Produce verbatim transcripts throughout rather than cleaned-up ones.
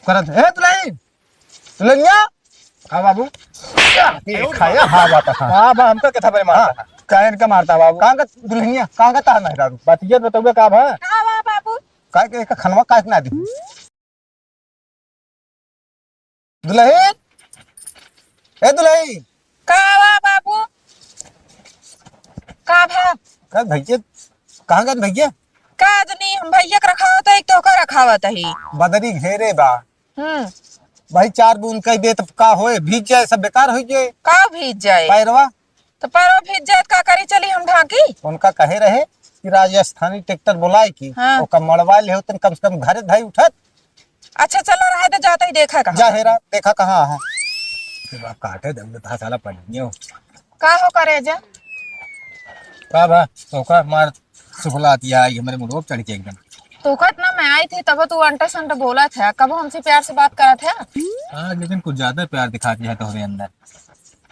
करत, "ए दुलही, दुलहिनिया।" का बाबू? क्या देखा है, हाँ, बात है। का बा, हमका के थप्पड़ मारता? हाँ, काहे इनका मारता बाबू? कहाँ का दुलहिनिया, कहाँ का तार मेहरारू? बतिया बतौबे का बा? का बा बाबू? काहे के, का खनवा काहे के ना दी? दुलही, ए दुलही। का बा बाबू? का भा? का भैया, कहाँ गए भैया? का जनी हम भैया के रखावत है, एक तोहका रखावत है। बदरी घेरे बा। हम्म। भाई चार बूंद कह दे तब का होए, भीज जाए, सब बेकार हो जाए। का भीज जाए? पैरवा। तो पैरवा भीज जाए तो का करी, चली हम ढांकी? उनका कहे रहे कि राजस्थानी ट्रैक्टर बुलाए की, हाँ। ओका मड़वा ले होतन, कम से कम घरे धाई उठत। अच्छा चला रहा है तो जाता ही देखा कहाँ। जा हेरा, देखा कहाँ है। ये बाप काटे दे, उन्हें कहा साला पढ़नियो। का हो करे जा? का बा, तो का मार सुखला दिया, ये हमारे मुंह पे चढ़ के एकदम। तो कहत ना मैं आई थी तब तू अंटे संटे बोला था, कबो हमसे प्यार से बात करा था? हाँ, लेकिन कुछ ज्यादा प्यार दिखा दिया तोहरे अंदर।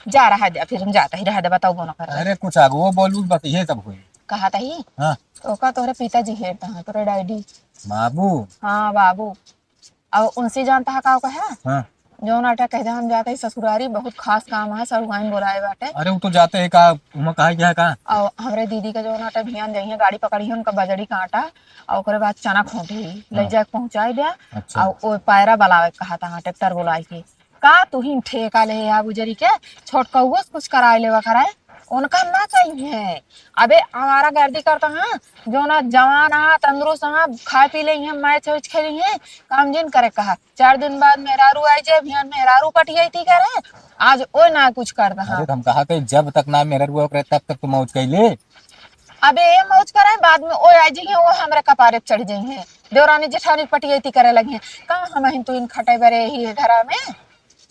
जा रहा दे, फिर हम जाता ही रहा दे, बताओ बोना कर। अरे कुछ आगे वो बोलू, बस ये सब हुई। कहा था ही? हाँ। ओका तोरे पिताजी हेरता है, तोरे डैडी। बाबू। हाँ बाबू। अब उनसे जानता है का कहे? हाँ। जौन आटा कह दे हम जाते ही ससुरारी, बहुत खास काम है सरुआइन बोलाए बाटे। अरे वो तो जाते हैं का, उमा कहा क्या है का? और हमरे दीदी का जौन आटा भियान जाइए, गाड़ी पकड़ी है उनका बजड़ी का आटा, और ओकरे बाद चना खोटी ले हाँ। जाके पहुँचाए दे। अच्छा। और वो पैरा बुलावे के कहा था, ट्रैक्टर बुलाए के। का तू ही ठेका ले आ बुजरी के, छोटकउओ से कुछ कराए लेवा कराए, उनका ना चाहिए। अबे आवारा गर्दी करता है, जो ना जवान आ, तंदुरुस्त आ, खाए पी ले हैं, मैच वैच खेली हैं, काम जिन करे कहा। चार दिन बाद मेहरारू आई जाए, भियान मेहरारू पटियाई थी करे, आज ओ ना कुछ करता है। अरे तो हम कहा थे जब तक ना मेहरारू ओकरे तब तक तो मौज कैले। अबे ये मौज करे, बाद में ओ आई जाइए, वो हमरे कपारे चढ़ जाइए, देवरानी जेठानी पटियाई थी करे लगी हैं। का हम ही तो इन खटे बरे ही घरा में।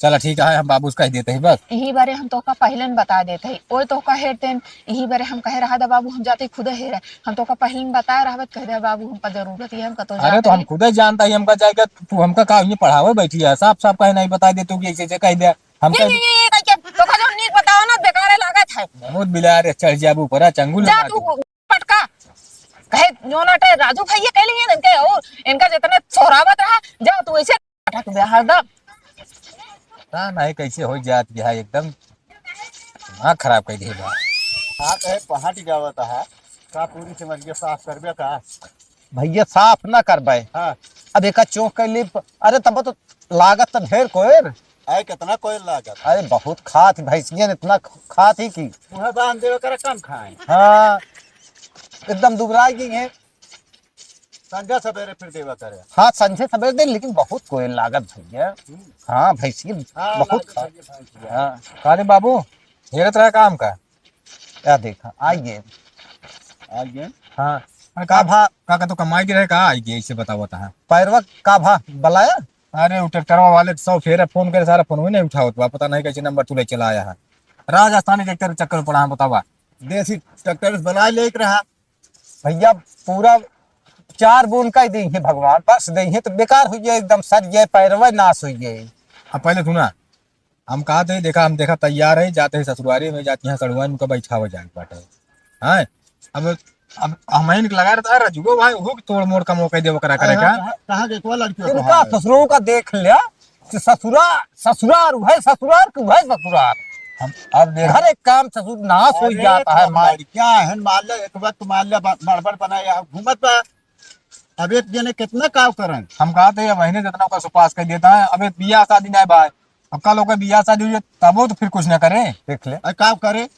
चला ठीक है, हम बाबू से कह देते हैं बस। यही बारे हम तोका पहिले न बता देते हैं, ओए तोका हेरते हैं, यही बारे हम कहे रहा था बाबू, हम जाते खुदे हेरे, हम तोका पहिले न बताए रहबत, कह दे बाबू हमका जरूरत है, हम कतो अरे जाते तो हम हैं। खुदे जानता ही, हमका जाएगा, तू हमका का ये पढ़ावे बैठी है, साफ साफ कहे नहीं बता दे तू कि ऐसे ऐसे कह दे, हम ये, कह ये, ये, ये, ये, तोका जो नीक बताओ ना, बेकारे लागत है। बहुत बिलारे चढ़ जाबू ऊपर, चंगुल जा मार तू दे। पटका, कहे जो ना टे राजू भैया कह लिए इनके, और इनका जितने सोहरावत रहा, जा तू ऐसे पटक दे हरदम। पता नहीं कैसे हो जात है एकदम, दिमाग खराब कर दे बा। का कहे पहाटी गावत है, का पूरी समझ के साफ करबे का? भैया साफ ना करबे। हाँ। अब एका चौंक कर ली, अरे तब तो लागत तो ढेर कोयर। अरे कितना कोयर लागत? अरे बहुत खात भैंसियन इतना खात ही की। मुँह बांध देवे करे कम खाए। हाँ, एकदम दुबराई गई है। संझा सवेरे फिर देवा करे। हाँ, संझे सवेरे दे, लेकिन बहुत कोयल लागत भैया। हम्म। हाँ, भैंसी हाँ, बहुत लागत खा-, भैया, भैंसी है। हाँ। का रे बाबू, हेरत रहा काम का? या देखा, आई गए। आई गए? हाँ। अरे का का भा- का, का तो कमाई के रहे, का आई गए, इसे बताओ, बता। पैरवा का भा बलाया? अरे, वो ट्रैक्टरवा वाले के सौ फेरा फोन करे, सारा फोन ही नहीं उठावत बा, पता नहीं कैसे नंबर तू ले चला आया है। राजस्थानी ट्रैक्टर के चक्कर में पड़ा है, बतावा। देसी ट्रैक्टर से बलाए लेके रहा। भैया, पूरा चार बून का ही देइहे भगवान, बस देइहे तो बेकार हो जाए, एकदम सर जाए, पैरवा नाश हो जाए। अब पहले सुना, हम कहा थे, देखा, हम देखा तैयार है, जाते हैं ससुरारी में, जाती हैं सड़ुआइन, उनका बैठावा जाए बाटे। हैं? अब, अब हम ही लगा रहता है, रजुओ भाई, वो तोड़ मोड़ का मौका दे, ओकरा करे हाँ, का। कहाँ, कहाँ के, कौन लड़की इनका है? ससुरों का देख लिया, कि ससुरा-, ससुरार, वह ससुरार, कि वह ससुरार। हम अब देख घर एक काम ससुर नाश हो अरे, जाता है, तो मार। लड़कियां हैं, मान ले, एक वक्त मान ले, ब-, बड़बड़ बनाए, यहाँ घूमत बा। अब एक जने कितना काव करन? हम कहा थे, अब महीने जितना ओकर सुपास कर देता है, अब एक बियाह शादी ना भाई, अब कल ओकर बियाह शादी हुई, तबो तो फिर कुछ ना करे। देख ले। अरे काव करे?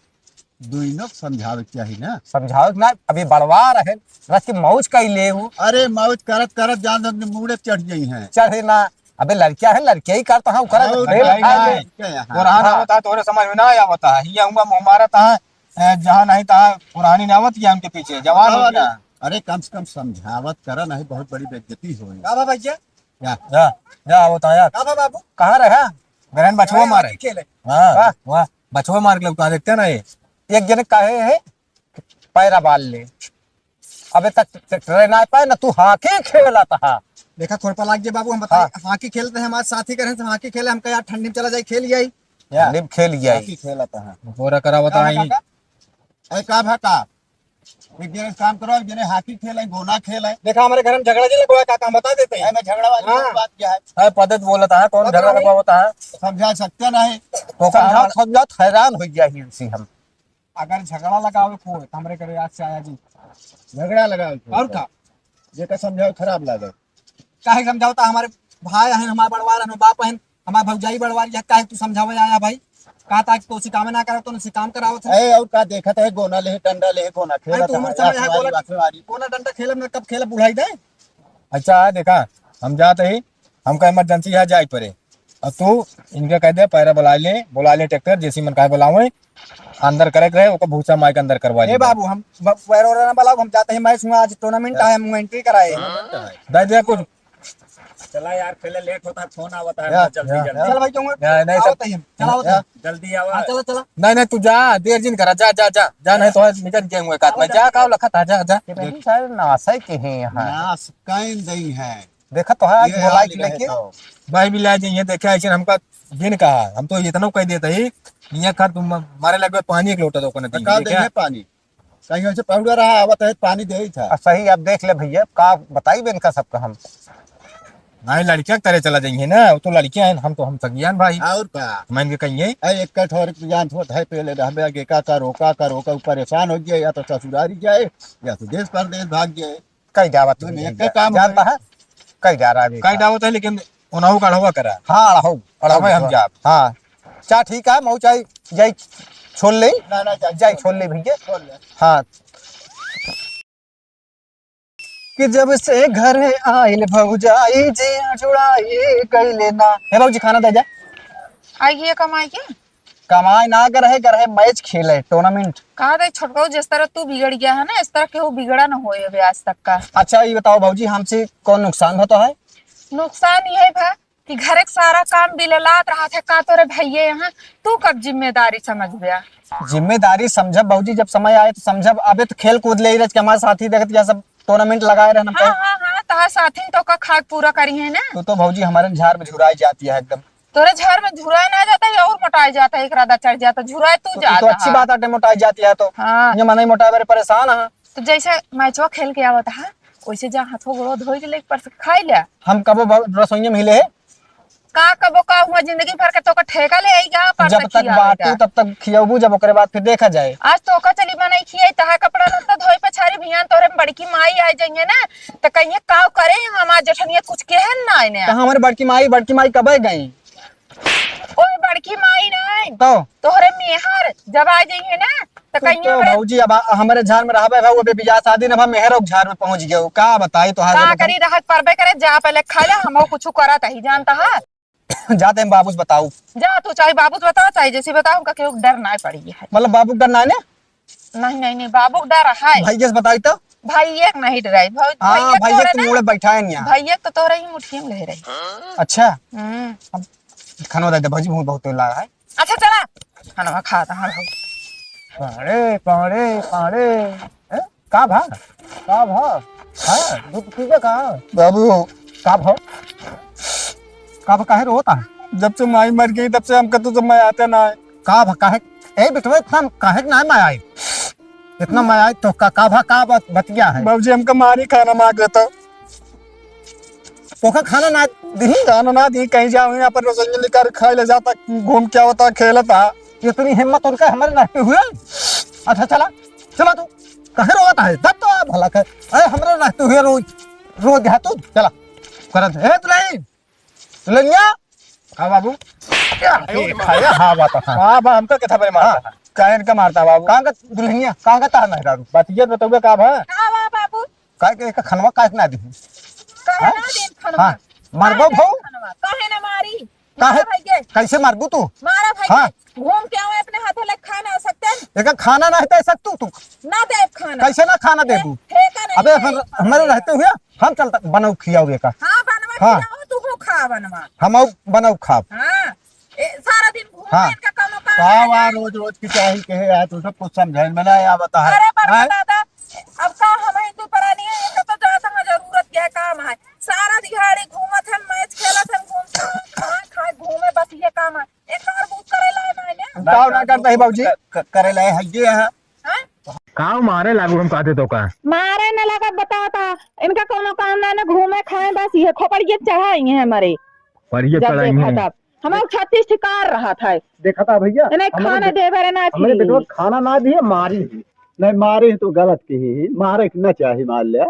दुइनो के समझावे के चाही ना। समझावे के ना, अभी बड़वा रहे, रस के मौज कई ले उ। अरे मौज करत करत जान दे, मूड़े चढ़ गई हैं। चढ़े ना, अबे लड़किया है, लड़किया ही करता है, ओकरा और खेल भाई खाए ना, ले। लड़किया यहाँ। और हाँ। आवता है, तोरे समझ में ना आवता है, ये हुआ मुँह मारता है, ए, जहाँ नहीं तहाँ पुरानी ना आवत क्या उनके पीछे, जवान हो हाँ, गया। अरे कम से कम समझावत करा, नहीं बहुत बड़ी बेइज्जती होई। का बा भैया? जा। जा, जा, आवता है यार। का बा बाबू? कहाँ रहा? ग्रहण बछुआ अरे, मारे। आके खेले। हाँ, वाह। वाह, बछुआ मार के लोग तो देखते ना ये। एक जने काहे है, पैरा बाल ले। अबे तक ट्रैक्टर ना पाए ना, तू हॉकी खेलत हा। देखा, खोरपा लाग जे बाबू, हम बताए, हाँ। हॉकी खेलते हैं, हमारे साथी करें, तो हॉकी खेले, हमका यार ठंडी में चला जाए, खेल आई। या। ठंडी में खेल आई। हॉकी खेलत हा। बोरा करा का बताई। भा काका? अरे का भा का? एक जने काम करो, एक जने hockey खेले, गोना खेले। देखा, हमरे घर में झगड़ा जी लगवा है, काका, हम बता देते हैं। ए, मैं झगड़ा वाली हाँ। कौन बात क्या है? अरे, पदत बोलत है, कौन पदत झगड़ा नहीं। लगवा होता है? समझा सकते नहीं। तो का समझाओ, हमारा समझाओ, हैरान हो गया ही इनसे हम। अगर झगड़ा लगावे को, तो हमरे घरे आज से आया जी। झगड़ा लगावे को। और का? जेका समझाओ, खराब लागे। काहे समझावता? हमारे भाई हैं, हमारे बड़वार हैं, बाप हैं, हमारे भौजाई बड़वार, यह काहे तू समझावे आया भाई? कहा था कि तो सिकामे ना करा, तो सिकाम करावत है। ए, और का देखत है, गोना ले, डंडा ले, गोना अरे खेलत तू हमारे है, समय है, आसवारी, गोला, वासवारी। गोला डंडा खेलब ना, कब खेलब बुढ़ाई दे? अच्छा, देखा, हम जात ही, हमका emergency है, जाए पड़े। और तू इनके कह दे, पैरा बुला ले, बुला ले ट्रैक्टर, जैसी मन काहे बुलावे, अंदर करे के रहे, ओकर भूसा माई के अंदर करवा ए दे। बाबू, हम ब-, पैरा वैरा ना बुलाओ, हम जाते हैं मैच हुआ, आज tournament हाँ। है, हम entry कराए। Tournament है। दे दे कुछ। चला यार, पहले लेट होता है, फोन आवता है, या, जल्दी, या, जल्दी। या। चल भाई, क्यों या, नहीं, सब आवत है, चला आवत है। या। जल्दी आवा। हाँ, चला, चला। नहीं, नहीं, तू जा, देर जिन करा, जा, जा, जा, जा, नहीं तो आज निकल गए हुए काट में। जा, का लखत है, जा, जा। ये नहीं सर, नासा के हैं यहाँ। नास काइन नहीं है। देखा तो है, आज ये बोला हाल कि रहे लेके। तो। भाई भी ला जाइए, देखे ऐसे हमका जिन कहा, हम तो इतना कह देते ही, यहाँ खा तुम मारे लगे पानी एक लोटा तो को तो नहीं का देखे। देंगे पानी? कहीं से पहुड़ा रहा, आवत है, पानी दे ही था। आ, सही, अब देख ले भैया, का बताई बे इनका सबका हम। नहीं, लड़कियां के तरह चला जाइए ना, वो तो लड़कियां हैं, हम तो हम सगियान भाई। और का? हम इनके कहिए। ए, एक कठोर जान थोत है, पहले रहबे आगे का करो, का करो, का परेशान हो गया, या तो ससुरारी जाए, या तो देश परदेश भाग जाए। कई जावत दोनों है, एक काम जानता है। है? कई जा रहा है कई बेटा। जावत है, लेकिन उन्हों का अढ़वा करा। हाँ, अढ़ऊ, अढ़ऊ अबे हम बेटा। जाब। हाँ। चा ठीक है, मऊ चाय, जाई छोल ले। ना, ना, जाई जाई छोल। छोल ले भैया। छोल ले। हाँ। कि जब से घर आइल भौजाई, जिया जुड़ाई गइले ना। हे बाबूजी, खाना दे जा। आई है कमाई के? कमाई ना कर है, कर है मैच खेले, tournament। कहा दे छोटकऊ, जिस तरह तू बिगड़ गया है ना, इस तरह केहू बिगड़ा न होए अबे आज तक का। अच्छा, ये बताओ भौजी, हमसे कौन नुकसान भा तो है? नुकसान ये भा कि घरे के सारा काम बिललात रहत है, का तोरे भैये यहाँ, तू कब जिम्मेदारी समझ गया? जिम्मेदारी समझब भौजी, जब समय आए तो समझब। अबे तो खेल कूद ले रहे कि हमारे साथी देखत या सब tournament लगाए रहन हम हाँ, पे। हाँ, हाँ, तहार साथी तो का खाक पूरा करी है ना। तू तो भौजी हमारे झार में झुराई जाती है एकदम। तोरे झार में झुराए ना जाता है और मोटाए जाता है, एक रादा चढ़ जाता, झुराए तू तो, जाता तो अच्छी है। बात आटे, मोटाए जाती है तो। हाँ। ये मनई मोटाए बारे परेशान है। तो जैसे मैचवा खेल के आवत है, वैसे जा हाथों गोड़ो धोई के लेके परस खाई ले। हम कबो ब-, रसोइये में हिले है। का कबो का हुआ, जिंदगी भर के तो का ठेका ले आई का, परस जब तक खियावे बाटू का। तब तक खियाबू, जब ओकरे बाद फिर देखा जाए। आज तो का चली बनाई खियाई, तहा कपड़ा लत्ता धोई पछारी भियान तोरे में बड़की माई आ जाइए ना, तो कहिए का करे, हमार जेठनिया कुछ कहे ना आइने। तो हमारे बड़की माई, बड़की माई कबे गई? ओए बड़की माई नहीं। तो? तोहरे मेहर जब आ जाइए ना, तो तू कहिए तो ओकरे भौजी अब आ-, हमरे झार में रहबे भाऊ, अबे बियाह शादी ना भा मेहर और झार में पहुंच गयो। का बताई तोहार का जब करी रहत परबे करे, जा पहले खा ले, हमहू कुछ करत ही जानता है। जाते हम बाबूस बताऊ। जा तू चाहे बाबूस बताओ, चाहे जैसे बताओ, उनका केहू डर ना पड़ी है। मतलब बाबू का डर ना है ना? नहीं, नहीं, नहीं, बाबू का डर है। भैया से बताई तो? भैया के नहीं डराई, भाई, हाँ, भैया भैया तोरे तो ना मुड़े बैठा है यहाँ। भैया तो तोरे ही मुट्ठी में ले रही। अच्छा। हम्म। अब खाना दे दे, भौजी, भूख बहुत लाग है। अच्छा, चला, खाना खा, हाँ, हो। पाड़े, पाड़े, पाड़े। हैं? का भा? का भा? हाँ, दूध पीबे का? बाबू। का भा? का भा, काहे रोता है? जब से माई मर गई, तब से हमका तो समय आते ना है। का भा, काहे? ए बेटवा, इतना काहे के ना मैं आई? इतना मैं आई तो का, का भा, का बात, बतिया है? बाबूजी, हमका मारी खाना मांग लेता। तोका खाना ना दिही? खाना ना दिही, कहीं जाओ, यहाँ पर रसोई निकाल खाए ले जाता, घूम के आवता, खेलता। इतनी हिम्मत उनका हमारे नहीं हुए। अच्छा, चला, चला तू। काहे रोता है? दब तो आ भला कर। अरे, हमरा रहते हुए रोज, रोज है तू। चला, करत है। ए, दुल्हन, दुल्हनिया। हाँ, बाबू। क्या? ये खाया? हाँ, बात है। हाँ, बा, हमका कथा बरे मारता हाँ। है। काहे इनका मारता है, बाबू? कहाँ का दुल्हनिया? कहाँ का तार मेहरारू? बात ये बताओगे का भा? का बा, बाबू? काहे के, एक खनवा काहे के ना दी? काहे हाँ? ना दी खनवा? हाँ। मारबो काहे ना भऊ? दी खनवा? काहे ना मारी? काहे? मारा भैया। कैसे मारबू तू? मारा भैया। हाँ। घूम के आवे अपने हाथे ले खाना हो सकते हैं? एका खाना ना दे सकतू तू। ना दे खाना। कैसे ना खाना ए, देबू? ठेका नहीं अबे है। हम, हमारे रहते हुए हम चलता बनऊ खियाओ एका। हाँ, बनवा हाँ। खियाओ, तू हो खा बनवा। हम आऊ बनऊ खाब। हाँ। ए, सारा दिन घूमे हाँ। इनका कौनो काम का नहीं। वा रोज रोज की चाही के है यार, तू सब कुछ समझाइन में ना आवता है। अरे बड़का हैं? दादा, अब का हम हिंदू प्राणी है, इनका तो जात हमार जरूरत के काम है। सारा दिहाड़ी घूमत है, मैच खेलत है, घूमत है, खाए, खाए, घूमे, बस ये काम है। एक बार बुक करे लाए मैंने। गाँव ना करता है बाबूजी। क-, क-, करे लाए है ये है। हैं? काउ मारे लागू हम कहते तो का? मारे न लगा, बताओ ता, इनका कउनो काम ना, न घूमे खाए, बस ये खोपड़िए चढ़ाई हैं हमारे। पड़िए जब चढ़ाई देखा हैं। तब। हमारे छत्तीस ठिकार रहा था। देखा था भैया, इन्हें हमरे खाना बे-, दे बरे ना हमरे थी। बेटवा खाना ना दिए, मारी ही। नहीं, मारे ही तो गलत की ही, मारे के ना चाही, मार ले।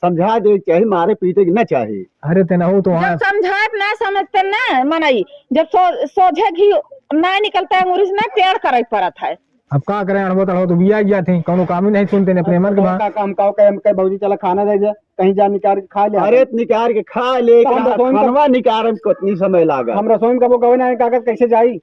समझा दे के चाही, मारे पीटे के ना चाही। अरे ते ना हो तो जब वहाँ समझाए ना समझते ना मनई, जब सो-, सोझे घी ना निकलता है अंगूरी से, ना टेढ़ करे के पड़त है। अब का करें, अड़बो तड़बो तो बिया गया थे, कउनो काम ही नहीं सुनते ने अपने मन के अब बात। का काम, का कहे, हम कहे, "भौजी चला खाना दे दे, कहीं जा निकाल के खा ले।" अरे निकाल के खा ले, तो हम रसोई में खानवा निकाले में कितनी समय लागा। हम रसोई में कबो गवे ना, कागज कैसे जाई?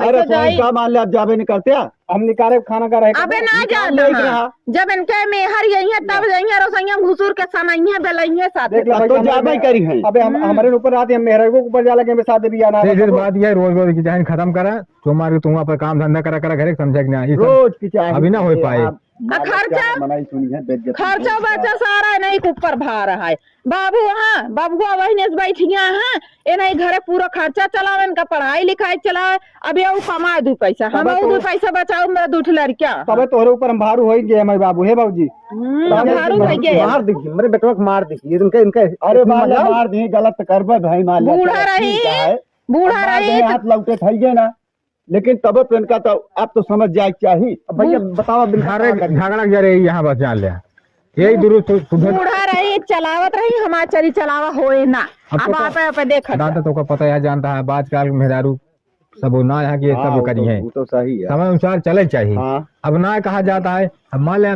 अरे कैसे जाई? सोई का मान ले, अब जाबे नहीं करते हैं। हम निकाले खाना का रहे अबे कबो ना निकाल जाना ले है। रहा। जब इनके मेहर यही है, तब यही है, रसोइया में घुसुर के सनइया बेलइया साथ देख ले तब भाई, तो हम जाबे करी हैं। अबे हम, हम्म। हमारे ऊपर रात, हम मेहर के ऊपर जा लगे, हम साथ बिया ना फिर, फिर रखो। बात यह रोज रोज की चाहे खत्म करा। सोमवार के तुम आपन काम धंधा करा, करा, घरे समझा के ना, ये सब रोज की चाही अभी ना हो ये पाए। आप आ, खर्चा, मनाई सुनी है, बेइज्जती खर्चा होता है। बर्चा सारा इन्हीं के ऊपर भार है। बाबू हाँ, बबुआ वही ने बैठिया हैं, इन्हीं घरे पूरा खर्चा चलावे, इनका पढ़ाई लिखाई चलावे। अब ये ऊ कमाए दू पैसा, हम तबे ऊ तो दू पैसा बचाऊ, मेरा दू ठे लड़किया। तबे तोहरे ऊपर हम भारू होई गए, हमारे बाबू, हे बाबूजी। हम्म, तबे भारू तो होई गए। मार देखी, मेरे बेटवा को मार देखी, इनके, इनके अरे इतनी बाले मजा आई। मार दी, गलत करबे भाई, मार ले, बूढ़ा चलो, रही, ठीक है। बूढ़ा अब मार रही दे, तो हाथ लौटे खाइए ना। लेकिन तब तो इनका तो, आप तो समझ जाए के चाही। अब भैया, हम्म। बतावा बिल्कुल घर का करी? झगड़ा जरे यहाँ बस जान ले। यही दुरुस्त सु-, सुधर। बूढ़ा रही, चलावत रही, हमार चरी चलावा होए ना। अब अब तो आप, आप देखत दादा जा। तो का पता है, जानता है, अब आजकल मेहरारू सब ना यहाँ के, हाँ, सब वो करी तो, हैं। वो तो सही है। समय अनुसार चले चाहिए। हाँ। अब ना कहा जाता है, अब मान ले,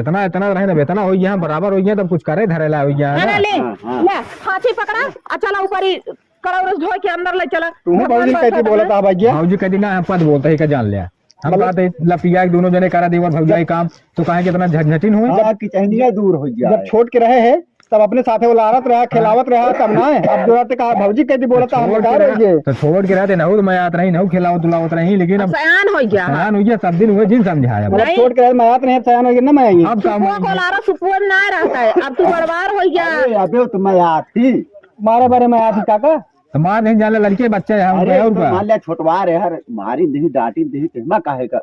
इतना, इतना रहे ना, इतना हो गया, बराबर हो गया, तब कुछ करे धरे ला हो गया है ना ना? ले, हाँ, हाँ। ले, हाथी पकड़ा, आ चला ऊपर ही कड़ौरस धोए के अंदर ले चला। तू भगवान भौजी बरसात कहती बोला में। था भैया। भौजी कहती ना, हम पद बोलते ही का जान लिया। हम मतलब बात है, लपिया के दोनों जने करा देवर भौजाई जब काम, तो काहे के इतना झंझटिन हुए? हाँ, जब किचहनिया दूर हो जाए। जब छोट के रहे हैं, तब अपने साथे वो लारत रहा, खिलावत रहा, तब ना है। अब जो रहते कहा, भौजी कहती बोला तो था, हम छोड़ बेकार के हो गए। तो छोड़ के रहते, नहु तो मैं आत रही, नहु खिलावत दुलावत रही, लेकिन अब अब सयान हो गया। सयान हो गया, सब दिन हुए जिन समझाया। मतलब नहीं। छोड़ के रहते, मैं आत नहीं, अब सयान हो गया, ना मैं आई। अब का सुपुआ मांगी? कोलारा सुपुआ ना रहता है, अब तू बड़वार हो गया। अरे, अबे तो मैं आत ही। मारे बारे में आत ही, काका। तो मार नहीं जाने लड़के बच्चे हैं, हम अरे, कहे और तो का? मान लिया छोटवार है, हर मारी नहीं, डांटी नहीं, कहमा काहे का?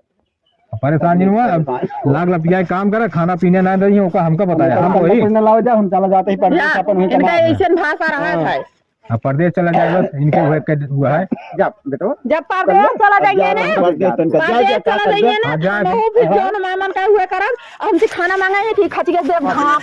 अब परेशान नहीं हुआ, अब परेशान। लाग लपिया के काम करा, खाना पीने ना दही, ओका हमका बताया, हम वही। पढ़ने लाओ जा, हम चला जाते ही परदेस जा, अपन वहीं इनका कमा। ऐसन भाषा रहा हाँ। था। अब परदेस चला जाए बस, इनके हुए के हुआ है। जा, बेटवा। जब परदेस चला अब जा, जाइए ना, परदेस तनका जा, परदेस जा, चला जा, जाइए ना, हाँ, जा, तो फिर हाँ। जौन मामन का हुए करब, हमसे खाना मांगा है, ठीक खचिया से हाँ, हाँ।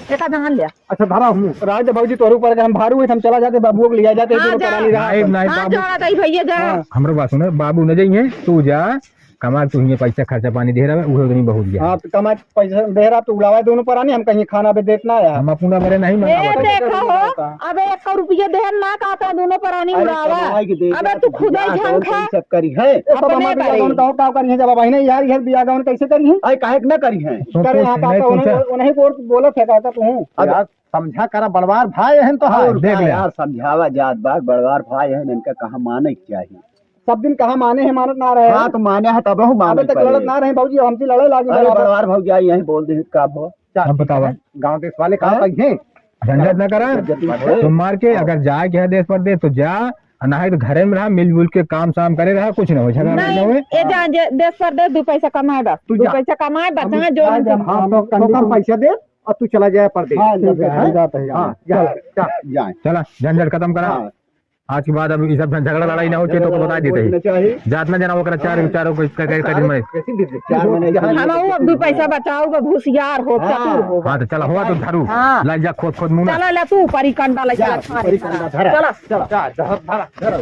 देखा जान लिया। अच्छा, धरा हूँ। राज भौजी तोरे ऊपर अगर हम भारू हुए, तो हम चला जाते, बाबुओ को लिया जाते, हाँ, दोनों जा। परानी रहा। नहीं, नहीं, हाँ, बाबू। जा, ताई भैया, जा। हाँ। हमरो बात सुने, बाबू न जाइए, तू जा। कमा के तुहिए पैसा खर्चा पानी दे रहा है, उहे उतनी बहुत गया। हाँ, तो कमा के पैसा दे रहा, तो उड़ावा दोनों परानी, हम कहीं खाना भी देत ना आया। हम अपना बरे नहीं ए, मंगावत। देखा हो, अबे एक रुपया देहन ना कहता, दोनों परानी अरे, उड़ावा। कमाई के दे अबे दिया, तू तो खुद ही बियाह झांक कौन खा। करी, सब करी है। ए, सब अपने हमारे बियाह बारे। कौन का, का करी है, जब अब अहिने यार, यार बियाह कौन कैसे करी है? अरे, काहे के ना करी है? तो करे पूछ, हाँ, नहीं काका, पूछा। उन्हें, उन्हें को बोलत है, काका, तू। अब यार, समझा करा, बड़वार भाई हैं तो हाँ, और देख का ले। यार, समझावा जात बा, बड़वार भाई हैं, इनका कहाँ माने के चाहिए। सब दिन कहाँ माने हैं, मानत ना रहे। हाँ, तो माने हैं, तब हम माने अबे तक पड़े। लड़त ना रहे, बाबूजी, हमसे लड़े लागी अरे, बड़वार। बड़वार भौजाई यहीं बोल दे, का भो? हम बतावा। गाँव देश वाले कहाँ हाँ? कही हैं? झंझट ना करा। झंझट मत करा। तो मार के, हाँ। अगर जाए के है देश परदेश, तो जा, और ना है तो घरे में रहा, मिलजुल के काम साम करे रहा, कुछ ना हो, झगड़ा नहीं, ना होए। ए जा, जे देश परदेश दू पैसा कमाए बा, तू दू जा। पैसा कमाए, बचा हम, जो हाँ, हम जा, हम हाँ, तो तो कम कंडीशन पैसा दे, और तू चला जाए परदेस। हाँ, ठीक है, हम जाते हैं। हाँ, जा, जा। जाए। चला, झंझट खत्म करा। हाँ। आज के बाद अब ये सब झगड़ा लड़ाई ना हो, चेतो को बता देते हैं। जात ना जना ओकरा चार, हाँ। चारों को इसका, इसका, इसका दिन में। चार महीने हम वो अब दू पैसा बचाओ, अब होशियार हो, हाँ। चतुर हो। हाँ, तो चला, हुआ तो झाड़ू। हाँ। ला जा, खोद, खोद मुंह ना। चला, ले तू ऊपरी कंडा ले जा, चला, ऊपरी कंडा धरा। चला। चला। जा, धरा, धरा, धरा।